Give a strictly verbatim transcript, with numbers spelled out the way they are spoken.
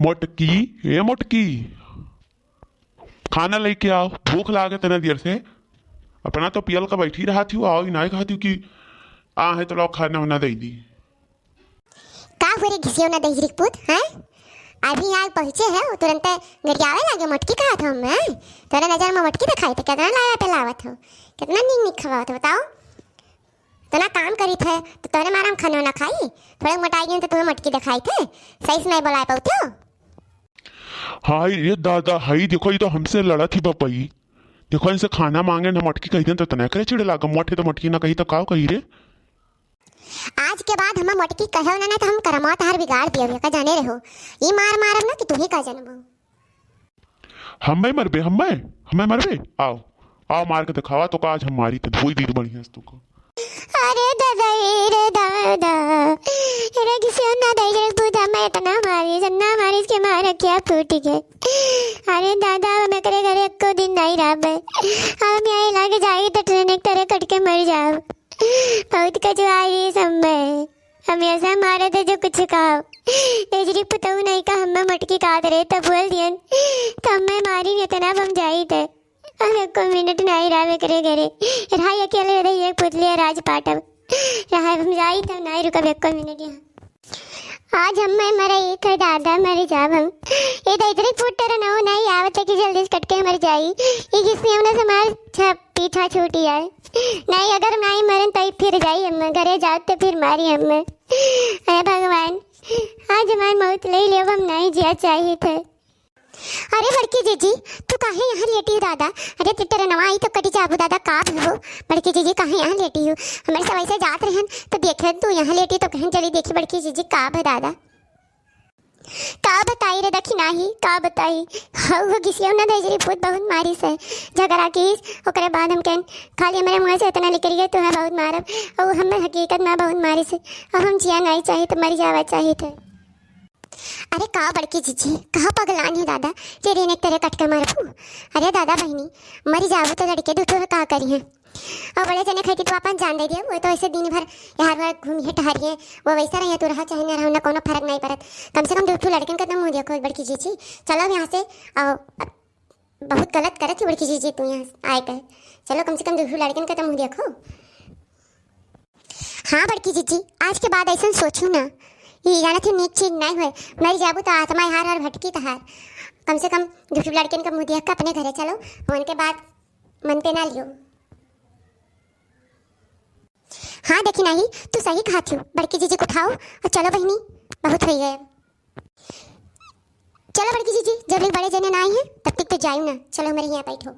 मोटकी, ए मोटकी, खाना लइके आओ, भूख लागे तना देर से। अपना तो पियल का बैठी रहत हियो, आओ ही नाहीं कहत हियो कि आ है तो लाओ खाना वाना दइ दी। का हो रे घिसियो ना दहिजरी के पूत, हैं? अभी यहाँ पहुँचे है, तुरंते गरियावे लागे मोटकी कहत हो, हैं? तोरे नजर में मोटकी देखाई थे, कितना लाया पे लावत हो, कितना नीक नीक खवावत हो, बताओ। इतना काम करी थे, तो तोरे मारा हम खाना ना खाई, थोड़े मोटाई गए तो तुम्हें मोटकी देखाई थे, सही से नहीं बोलाए पाउत हो। हाय रे दादा, हाय देखो, ये तो हमसे लड़त ही बपई। देखो, इनसे खाना मांगे ना मोटकी कही देन तो तने करे चिड़े लागा, मोटे तो मोटकी ना कही तो का कही रे? आज के बाद हम मोटकी कहे ना, ना तो हम करमवा तहार बिगाड़ दिया, का जाने रहो। ई मार मारब ना कि तू ही का जानबो। हम्मे मरबे, हम्मे, हम्मे मरबे? आओ, आओ मार के देखावा तो का आज हम मारी तो धोई दी बढ़िया से तू को। अरे दादा, ए रे दादा, ए रे घिसियो ना दहिजरी के पूत, हम्मे इतना मारी, इतना मारी इसके मार क्या फूट गए। अरे दादा, हम एकरे घरे एको दिन नहीं रहबे। हम यहाँ लागे जाई तो ट्रेन एक तरह कट के मर जाओ। बहुत कचवाई समय। हम ऐसा मारे थे जो कुछ कहो। तेजरी पुतऊ नहीं का हम्मे मटकी काट रहे तो बोल दियन। तो हम्मे मारी नहीं तना बम जाई थे। अब एको मिनट नहीं रहा एकरे घरे। रहा अकेले रही एक पुतली राज पाटव। रहा हम जाई तो नहीं रुकब एको मिनट यहाँ। आज हम्मे मरे एक है दादा, मर जाब हम। ये तो इतनी फुट रहा ना, नहीं आवत है कि जल्दी से कट के मर जाई। ये किसने हमने से मार छप पीछा छूटी आए। नहीं, अगर नहीं मरन तो फिर जाई हम घरे जाओ तो फिर मारी हम। अरे भगवान, आज हमार मौत ले ले, हम नहीं जिया चाहिए थे। अरे बड़की जीजी, तू काहे यहाँ लेटी हो दादा? अरे तिट्टर नवा आई तो कटी जाबू दादा, का भो? बड़की जीजी काहे यहाँ लेटी हो? हमारे सब ऐसे जात रहन तो देखे तू यहाँ लेटी तो कहें चली देखी बड़की जीजी का भो दादा। का बताई रे दखिनाही, का बताई? हऊ हो घिसियो ना दहिजरी पूत बहुत मारी से झगड़ा कीस। ओकरे बाद हम कहन खाली हमारे मुँह से इतना निकल गया, तुम्हें बहुत मारब। और हमें हकीकत में बहुत मारी से। अब हम जिया नहीं चाहिए तो मर जावा चाहिए थे। अरे का बड़की जीजी, कहाँ पगलान है दादा? तेरे ने एक तरह कट के मरबू। अरे दादा बहिनी, मरी जाबू तो लड़के दू ठो का करी हैं? और बड़े जने खाई तो अपन जान दे दिए, वो तो ऐसे दिन भर यहाँ भर घूमी है टहरी है, वो वैसा रहे तू रहा चाहे ना रहो, ना कोनो फर्क नहीं पड़त। कम से कम दू ठो लड़कन का तो मुँह देखो बड़की जीजी। चलो अब यहाँ से, और बहुत गलत करत ही बड़की जीजी तू यहाँ आए कर। चलो कम से कम दू ठो लड़कन का तो मुँह देखो। हाँ बड़की जीजी, आज के बाद ऐसा सोचू ना। ये जानत ही नीक चीज नहीं हुए, मर जाबू तो आत्मा हार हार भटकी तहार। कम से कम दू ठो लड़कन का मुँह देख के अपने घरे चलो, उनके बाद मन पे ना लियो। हाँ दखिनाही, तू सही कहत हो, बड़की जीजी को उठाओ और चलो बहिनी, बहुत हो गए। चलो बड़की जीजी, जब ले बड़े जने ना आई हैं तब तक तो जायू ना, चलो हमारे यहाँ बैठो।